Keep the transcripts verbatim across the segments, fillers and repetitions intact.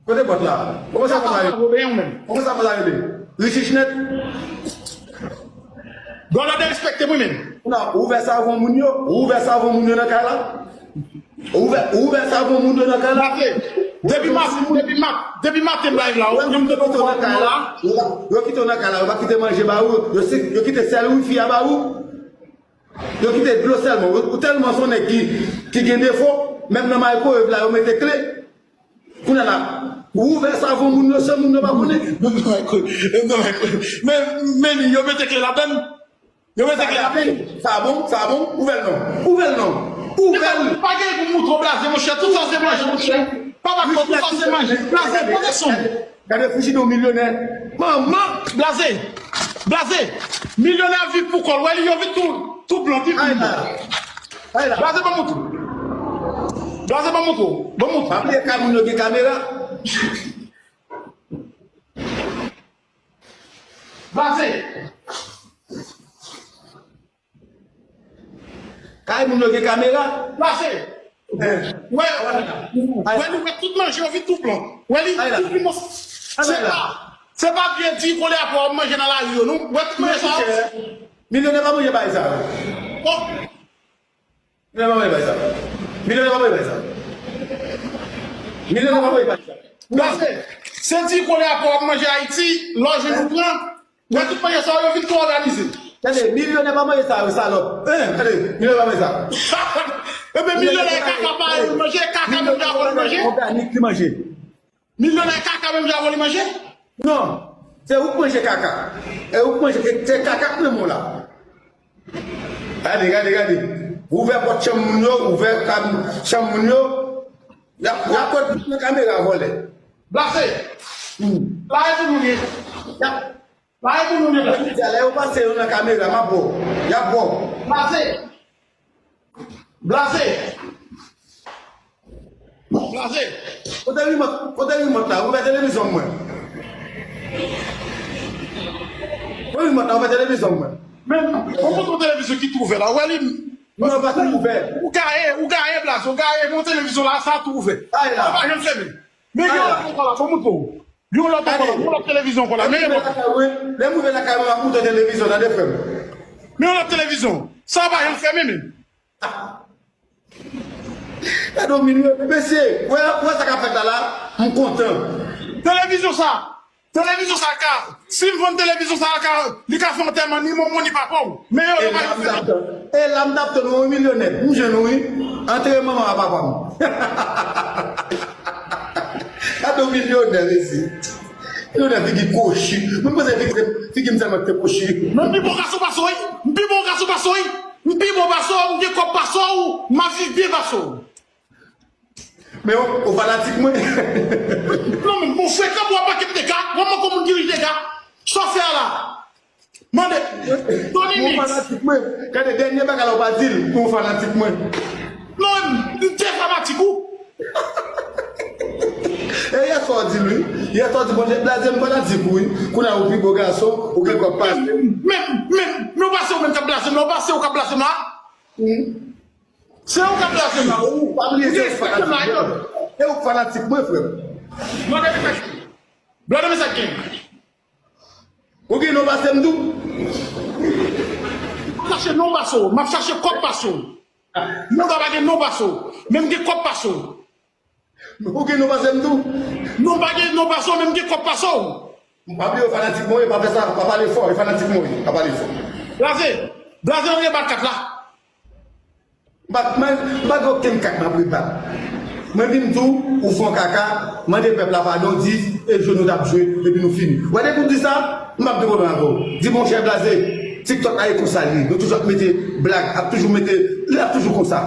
Kote bòt la? Kòman sa fè sa rele? Kòman sa fè sa rele? Richich nèt. Dwa la derespekte mwen menm. Ou ouvè savon moun yo, ou ouvè savon moun yo nan kay la. Ou ouvè, ou ouvè savon moun yo nan kay la. Depi mat, depi mat, depi maten live la, ou menm depi ou nan kay la. Yo kite w nan kay la, yo pa kite manje ba ou, yo, yo kite sèl wifi a ba ou. Yo kite dlo sèlman. Ou, ou tèlman se yon nèg ki, ki gen defo, menm nan microwave la, yo mete kle. Kounye a la, ou ouvè savon moun yo, se moun yo pa konnen. Men, men, men, yo mete kle ladann. Yo mete kle ladann. Sa bon, sa bon, ouvè l non. Ouvè l non. Ouvè l. Pa gen pou mouton blaze, monchè. Tout sa se manje, monchè. Papa, tout sa se manje. Blaze, poze son. Gade frijidè yon milyonè. Manman! Blaze! Blaze! Milyonè ap viv pou kò l. Wè li, yo vin tou, tou blan, tou blan. Blaze, ban m montre w. Blaze, ban m montre w. Ban m montre w. Pa bliye kay moun yo gen kamera. Blaze! Kay moun yo gen kamera. Blaze! Wè, wè li, wè tout manje yo vin tou blan. Wè li, tout li manje. Se pa, se pa vye di kole apre w ap manje nan lari yo, non. Wè tout manje sa yo. Milyonè pa manje bagay sa yo. Milyonè pa manje bagay sa. Milyonè pa manje bagay sa. Milyonè pa manje bagay sa. Blaze, se di kole apre w ap manje Ayiti, lè w jwenn ou pran. Wè tout manje sa yo vin tou òganize. Tande, milyonè pa manje sa yo, salòp. Tande, milyonè pa manje sa. Ebyen, milyonè kaka pa yo manje, kaka menm jan avè w li manje. Òganik li manje. Milyonè kaka menm jan avè w li manje. Non, se ou k manje kaka. E ou k manje, se kaka k nan men w la. Gade, gade, gade. Ouvè pòt chanm moun yo, ouvè chanm moun yo. Y ap, y ap pran tout nan kamera vòlè. Blaze. Blaze pou nou ye. Y ap Lè yo pase yo nan kamera, m ap bo. Y ap bo. Blaze. Blaze. Blaze. Kote rimòt, kote rimòt la? Ouvè televizyon mwen. Kote rimòt la? Ouvè televizyon mwen. Men, ou konn yon televizyon ki tou ouvè la? Ou wè li? Non, pa tou ouvè. Ou gaye, ou gaye, Blaze. Ou gaye, men yon televizyon la, sa tou ouvè. Sa pa janm fèmen. Men gen yon lòt ankò la, ban m montre w. Yon lòt ankò la, yon lòt televizyon ankò la. Men yon lòt. Lè m rive lakay mwen, m ap monte televizyon, tande frè m. Men yon lòt televizyon. Sa pa janm fèmen menm. Gade yon minit, mesye, wè, wè sa k ap fèt la la, m kontan. Televizyon sa, televizyon sa ka, si m vann televizyon sa, ka, li ka fè antèman ni manman w ni papa w. Men yo, yo pa janm fèmen. E la m t ap tann yon milyonè. M jwenn ou wi. Antere manman a papa m. Gade yon milyonè, mesye. Milyonè figi kwochi. Mwen panse figi, figi m sèlman ki te kwochi. Men m pi bon gason pase w, wi. M pi bon gason pase w, wi. M pi bon pase w, m gen kòb pase w, m ap viv byen pase w. Men w, w fanatik mwen. Non, men bon frekan pou w ap manke m dega. W ap manke yon moun dirije dega. Sa w fè a la? Mande. Tony Mix. Ou fanatik mwen. Gade, dènye bagay la ou pa di l, ou fanatik mwen. Non, m te fanatik ou. E yè swa w di l, wi. Yè swa w di, Bondye, Blaze, m fanatik ou, wi. Kounye a ou pi bo gason, ou gen kòb pase m. Men, men, men, men ou pase ou menm k ap blaze m la, ou pase ou k ap blaze m la. Se ou k ap blaze m la, ou. Pa bliye, se ou k fanatik mwen. Se ou k fanatik mwen, frè m. Mande mesaj. Mande mesaj gen. Ou gen non pase m tou? M ap chache non pase w, m ap chache kòb pase w. Non pa gen non pase w, men m gen kòb pase w. Ou gen non pase m tou? Non pa gen non pase w, men m gen kòb pase w. M pa bliye w fanatik mwen, e pa fè sa, pa pale fò, e fanatik mwen, pa pale fò. Blaze, Blaze nan debat kat la. M pa, mwen, m pa gen okenn kat m ap rebat. Mwen vin di w, ou fè yon kaka, mande pèp la padon, di, e jwe nou t ap jwe, epi nou fini. Ou wè depi w di sa, m p ap gen pwoblèm avè w. Di, monchè Blaze, TikTok la e konsa l ye. Nou toujou ap mete blag, ap toujou mete, l ap toujou konsa.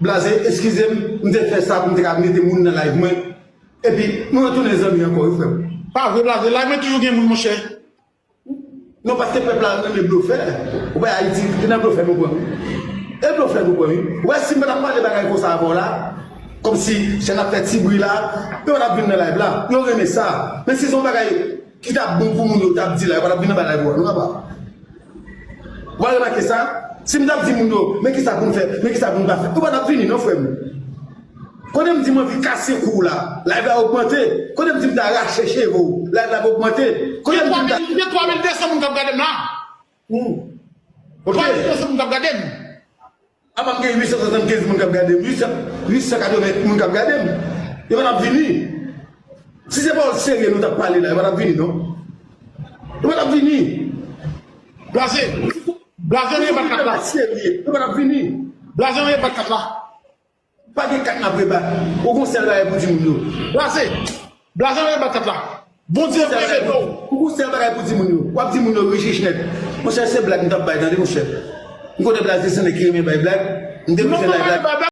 Blaze, eskize m, m te fè sa pou m te ka mete moun nan live mwen. Epi, nou retounen zanmi ankò, wi, frè m. Pa vre, Blaze, live mwen toujou gen moun, monchè. Non, paske pèp la renmen blofè. Ou wè Ayiti, se nan blofè nou pran, wi. E blofè nou pran, wi. Ou wè, si m pa t ap pale bagay konsa avè w la, kòmsi jan n ap fè ti bri la, yo pa t ap vin nan live la. Yo renmen sa. Men si se yon bagay ki t ap bon pou moun yo, t ap di la, yo pa t ap vin anba live ou a, non, papa. Ou pa remake sa? Si m t ap di moun yo, men kisa pou n fè, men kisa pou n pa fè, yo pa t ap vini, non, frè m. Kote m di m anvi kase kou w la, live la ogmante. Kote m di m ta rache cheve w, live la ogmante. Kote m di m ta... Gen twa mil de san moun k ap gade m la. Hmm. Ok. Twa mil de san moun k ap gade m. Apa m gen uit san swasannkenz moun k ap gade m, uit san, uit san katreven moun k ap gade m. Yo pa t ap vini. Si se pawòl serye nou t ap pale la, yo pa t ap vini, non. Yo pa t ap vini. Blaze. Blaze, anyen bat kat la. Serye, yo pa t ap vini. Blaze, anyen bat kat la. Pa gen kat n ap rebat. Ou gon sèl bagay pou di moun yo. Blaze. Blaze, anyen bat kat la. Bondye voye bebe w. Ou gon sèl bagay pou di moun yo. W ap di moun yo rich, rich nèt. Monchè, se blag m t ap bay, tande, monchè. M konnen Blaze se nèg ki renmen bay blag. M te bezwen bay blag.